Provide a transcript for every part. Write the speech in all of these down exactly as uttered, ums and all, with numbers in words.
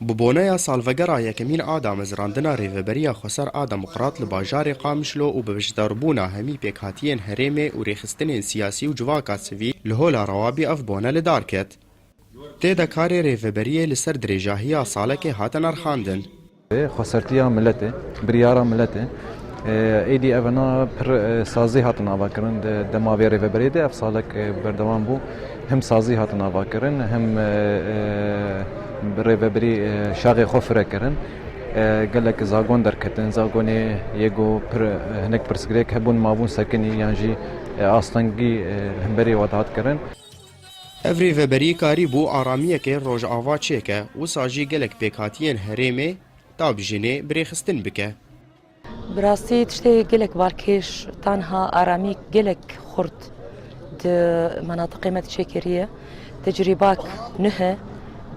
Bi boneya salvegera yekemîn a damezrandina Rêveberiya Xweser a Demokrat li bajarê Qamişlo û bi beşdarbûna hemî pêkhatiyên herêmê û rêxistinên siyasî û civaka sivîl li Hola Rewabî ev bone li dar ket. Tê de karê rêveberiyê li ser dirêjahiya salekê hatin erxandin. Xwesertiya miletê, biryara miletê. Êdî evena pir sazî hatin avakirin. Di dema vê rêveberiyê de ev salek berdewam bû. Him sazî hatin avakirin, him bi rêveberî şaxê xwe fire kirin. Gelek zagon derketin, zagonê yê ku pir hinek pirsgirêk hebûn, mabûn sekinî yan jî astengî hemberî we dihat kirin. Ev rêveberî karîbû aramiyekê Rojava çêke, wisa jî gelek pêkhatiyên herêmê dabijêne bi rêxistin bike. Bi rastî tiştê gelek balkêş, tanha aramî gelek xurt di menatiqê me de çêkiriye. Tecrîbak nuh e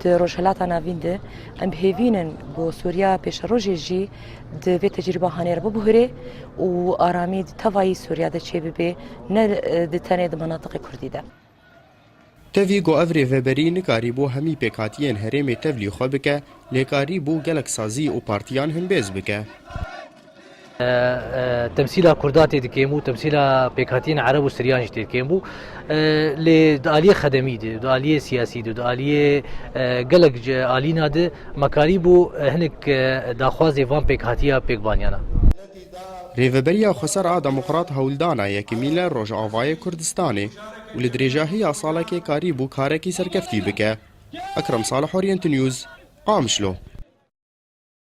di Rojhilata Navîn de. Em bi hêvî nin ku Sûriya pêşerojê jî di vê tecrîba hanê re bibuhirê û aramî di tevayî Sûriya de çêbibe, ne di tenê di menatiqê Kurdî de. Tevî ku ev rêveberî nikarîbû hemî pêkhatiyên herêmê tevlî xwe bike, lê karîbû gelek sazî û partiyan himbêz bike. Temsîla Kurda tê dikêm û temsîla pêkhatiyên Ereb û Siryan jî tê dikêm bû. Lê di aliyê xedemî de, di aliyê siyasî de, di aliyê gelek alîna de me karîbû hinek daxwazê van pêkhatiya pêk baniyana. Rêveberiya Xweser a Demokrat hewldana yekemîn li Rojavayê Kurdistanê û li dirêjahiya salekê karîbû karekî serkeftî bike. Ekrem Salih, Orient News, Qamişlo.